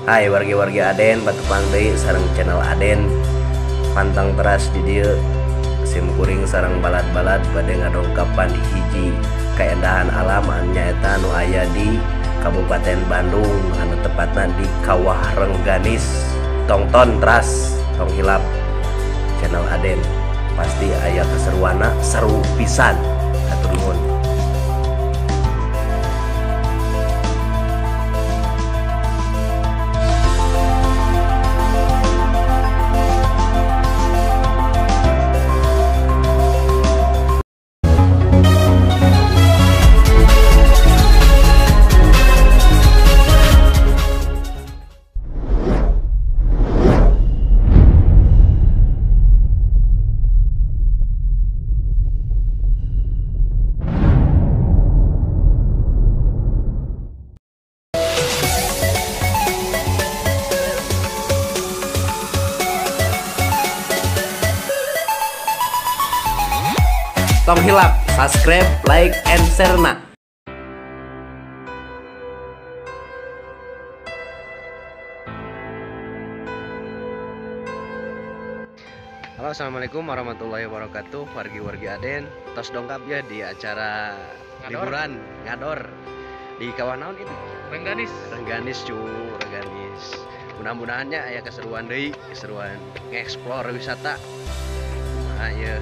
Hai wargi-wargi Aden, patepang deui sareng channel Aden. Pantang teras di dieu sim kuring sareng balad-balad bade ngadongkapan hiji kaendahan alam anu nyaeta anu aya di Kabupaten Bandung, anu tepatna di Kawah Rengganis. Tongton teras, tong hilap channel Aden. Pasti aya keseruanna, seru pisan. Hatur nuhun. Tong hilap, subscribe, like, and share na. Halo, assalamualaikum warahmatullahi wabarakatuh, wargi-wargi Aden. Tos dongkap ya di acara ngador. Liburan ngador di kawah naon itu? Rengganis. Rengganis cu, Rengganis. Mudah-mudahannya aya keseruan deui, keseruan ngeksplor wisata. Nah, ya.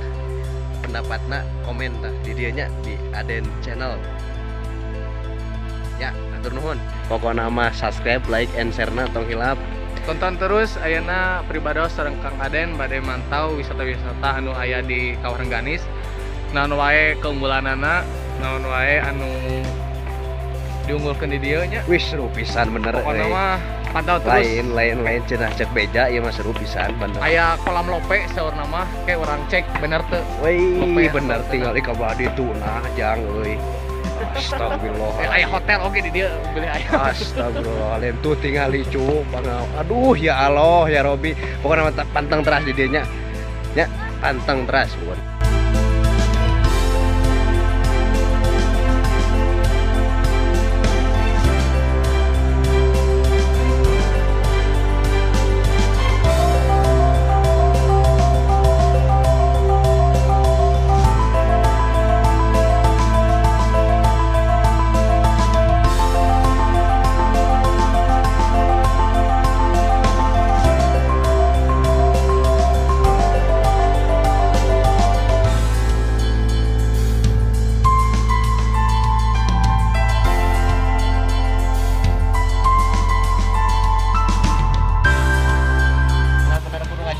Pendapatna komen tah di dieu nya di Aden Channel. Ya, atur nuhun. Pokokna mah subscribe, like, and share na tong hilap. Tonton terus ayeuna pribados sareng Kang Aden bade mantau wisata-wisata anu aya di Kawah Rengganis. Naon wae keunggulanana, naon wae anu diunggulkeun di dieu nya. Wih, seru pisan bener. Pokokna mah pantau terus. Lain cenah cek beja ieu mah seru pisan bener. Aya kolam lope saurna mah kayak urang cek bener teu. Wih, bener tinggal di ka ditu nah jang euy. Astagfirullah. Aya hotel oge di dieu beli aya. Astagfirullahaladzim tuh tinggal cu bangau. Aduh ya Allah ya Robi. Pokokna pantang teras di dieu nya. Nya pantang teras bukan.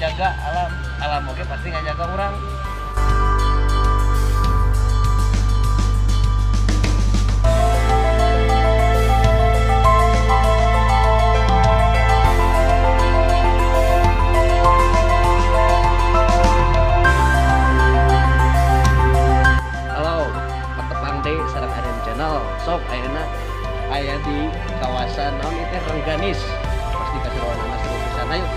Jaga alam, alam oke pasti nggak jaga orang. Halo, patepang deui sareng Aden Channel. Sok ayeuna aya di kawasan naon ieu teh Rengganis. Pasti kaseruanana seru pisan. Ayo.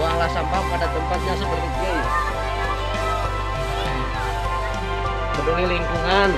Buanglah sampah pada tempatnya seperti ini. Peduli lingkungan.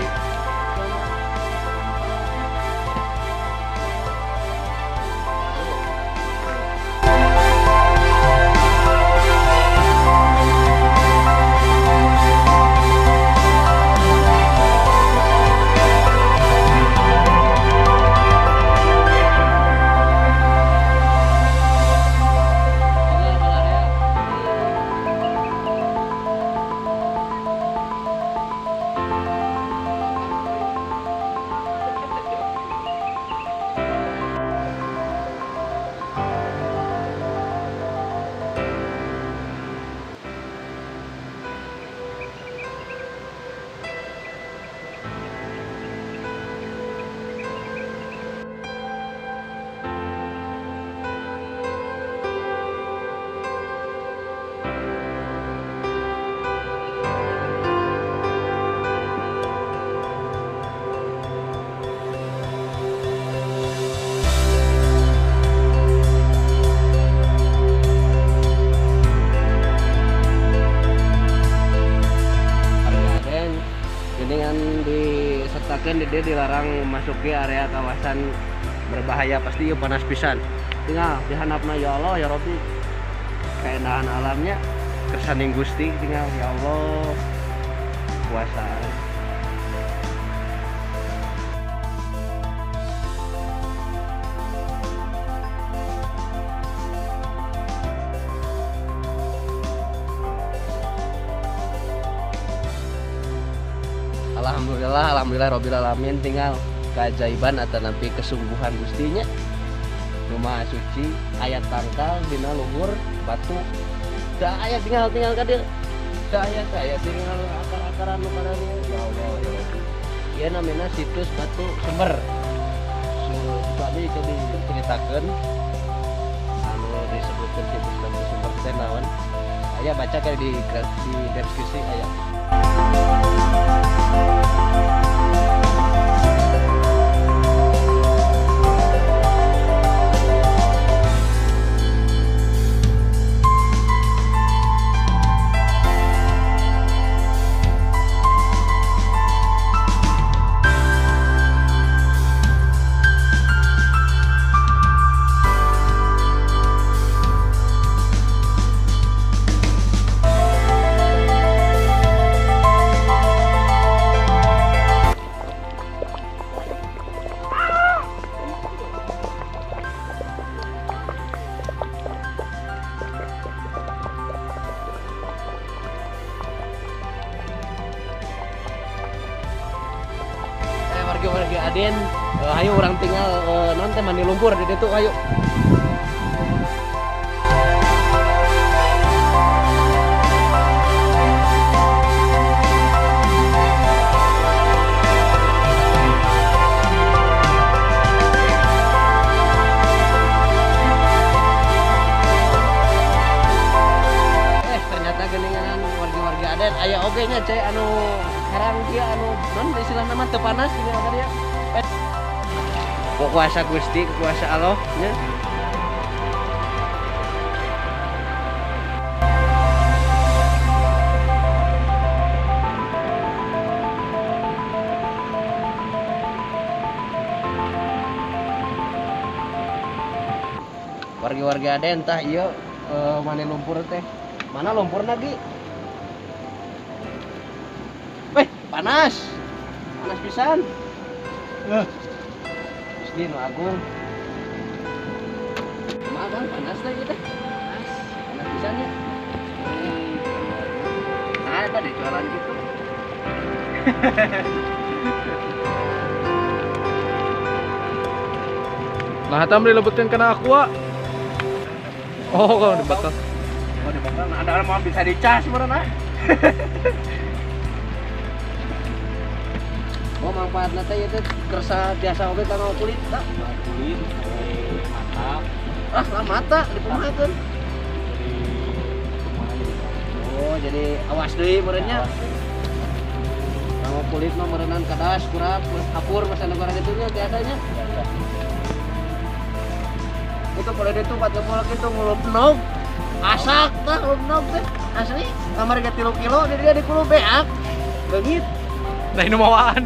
Disebutkan di dieu dilarang masuki area kawasan berbahaya, pasti ieu panas pisan. Tinggal di handapna ya Allah ya Rabbi. Keindahan alamnya kersaning Gusti tinggal ya Allah. Kuasa. Alhamdulillah, alhamdulillah robbil alamin, tinggal keajaiban atau nanti kesungguhan gustinya. Rumah suci ayat tangkal dina luhur batu. Da aya tinggal ka dieu. Da aya saya tinggal akar-akaran nu kararieu. Ya Allah ya Rabbi. Ieu namina situs Batu Sumber. Tadi itu diceritakeun anu disebutkeun situs Batu Sumber teh naon. Aya baca kayak di deskripsi aya. Warga Aden, ayo orang tinggal nonton mandi lumpur di situ, ayo. Ternyata geningan warga-warga Aden, aya oge nya cai anu herang dia anu non istilah nama teu panas tinggal ka dia. Kuasa Gusti, kuasa Allah nya. Warga-warga Aden tah ieu mandi lumpur teh. Mana lumpur lagi? Weh, panas. Panas pisan. Gusti nu agung. Kumaha Bang, panas teh ieu teh? Panas. Panas pisan ya. Nah, tadi jualan gitu. Nah, tam dilebetkeun kana aqua. Oh, kalau dibakar. Oh, dibakar. Nah, ada orang mau bisa dicas meureun ah. Oh, manfaatna teh ieu teh kersa biasa oge kanggo kulit tah. Kulit, mata. Ah, lah mata dikumahakeun. Jadi kumaha jadi. Oh, jadi awas deui meureun nya. Kanggo kulit mah meureunnan kadas, kurap, kapur masa negara kitu nya biasanya. Itu kalau itu 40 itu ngulup nog. Asak tah ngulup nog teh. Asli kamar ge 3 kilo di dia dikulub beak. Beungit. Nah, ini mawaan.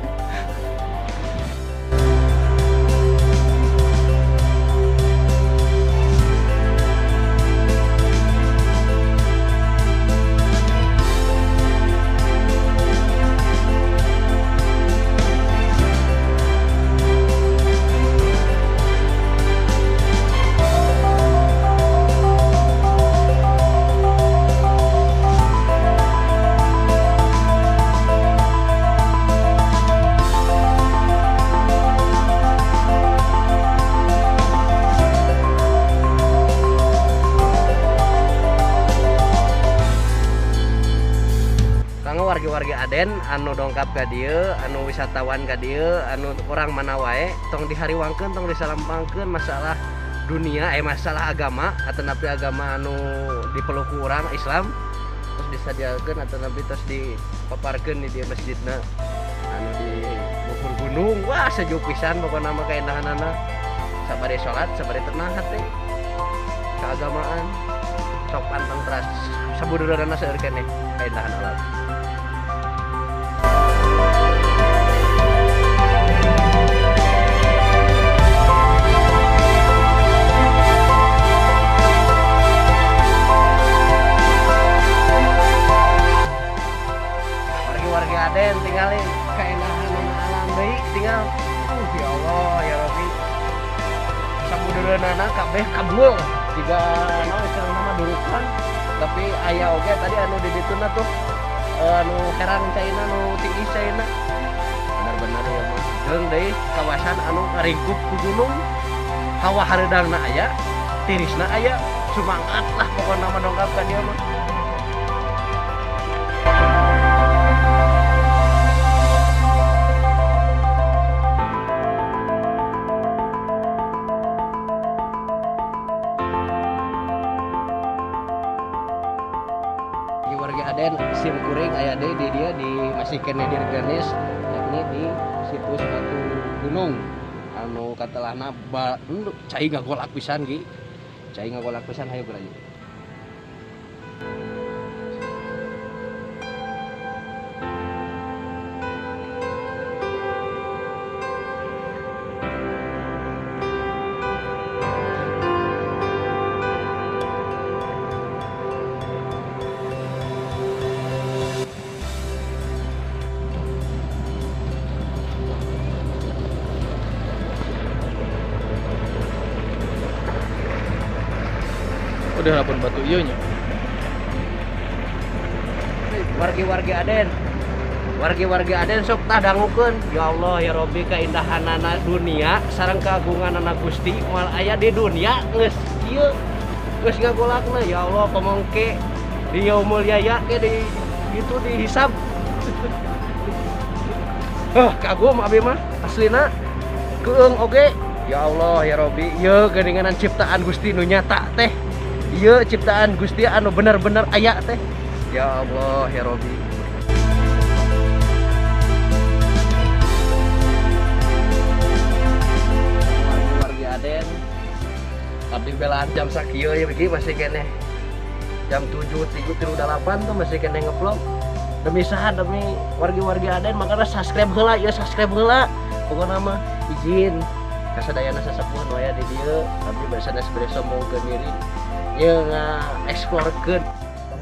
Wargi-wargi Aden anu dongkap ka dieu, anu wisatawan ka dieu, anu orang mana wae tong dihariwangkeun, tong disalampangkeun masalah dunia, masalah agama atau napi agama anu dipeluk urang Islam terus disadiakeun atau napi terus dipaparkeun di dieu masjidna anu di luhur gunung. Wah, sejuk pisan pokona mah kaindahanana. Sabari salat, sabari tenang hati. Keagamaan sok pantang teras sabudurana seueur keneh kaindahan alam. Eureunana kabeh kabul jiga naon istilahna mah durukan tapi aya oge tadi anu di dituna tuh anu herang caina anu tiis caina bener-bener ya mah jeung deui kawasan anu ngaringkup ku gunung hawa hareudangna aya tirisna aya semangat lah pokona mah dongkap ka dieu mah. Warga Aden sim kuring aya deui di dieu di masih keneh di Rengganis yakni di situs Batu Gunung anu katelahna cai ngagolak pisan ki cai ngagolak pisan hayu geura. Udah lapun batu ieu nya. Wargi-wargi Aden. Wargi-wargi Aden sok tah dangukeun. Ya Allah ya Robbi kaindahanana dunia sareng kagunganana Gusti moal aya di dunia geus kieu. Geus ngagolakna ya Allah pamongke di yaumul yaya ke di gitu dihisab. Kagum abi mah aslina keung oge. Ya Allah ya Robbi ieu geuninganan ciptaan Gusti nu nyata teh. Ieu ciptaan Gusti anu bener-bener aya teh. Ya Allah ya Robbi. Wargi Aden abdi belaan jam sakieu ieu iki masih keneh jam 7.38 tuh masih keneh ngevlog. Demi saha demi wargi-wargi Aden makanya subscribe heula ieu subscribe heula. Pokona mah izin kasadayana sasepuh nu aya di dieu abdi bade sanes bade sombongkeun diri. Ieu nga-explore-keun.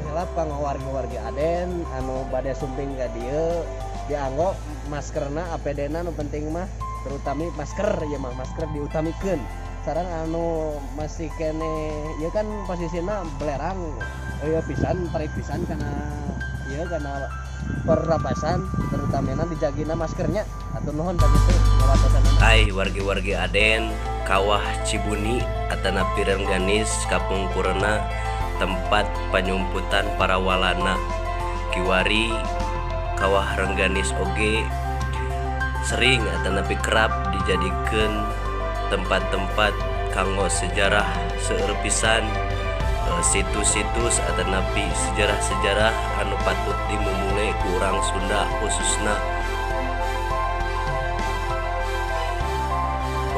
Tong kanggo wargi-wargi Aden anu bade sumping ka dieu dianggo maskerna APD-na nu penting mah terutami masker ieu mah masker diutamikeun. Sareng anu masih keneh ieu kan posisina belerang ieu pisan tarik pisan kana ieu kana pernapasan terutamina dijagina maskernya atur nuhun sakitu ngawatosanana. Ai wargi-wargi Aden Kawah Cibuni atanapi Rengganis kapungkurna tempat panyumputan para walana kiwari Kawah Rengganis oge sering atanapi kerap dijadikeun tempat-tempat kanggo sejarah seueur pisan situs-situs atanapi sejarah-sejarah anu patut dimumule ku urang Sunda khususna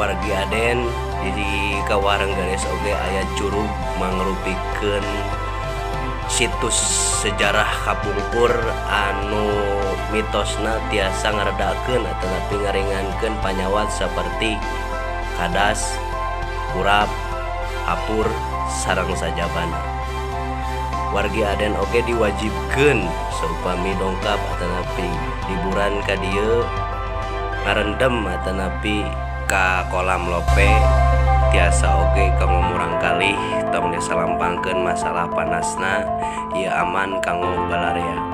wargi Aden. Di Kawah Rengganis oge aya curug mangrupikeun situs sejarah kapungkur anu mitosna tiasa ngaredakeun atanapi ngaringankeun panyawat saperti kadas, kurap, hapur, sareng sajabana. Wargi Aden oge diwajibkeun saupami dongkap atanapi liburan ka dieu ngarendem atanapi ka kolam lope tiasa oge kanggo murangkalih tong disalampangkeun masalah panasna ieu aman kanggo balarea.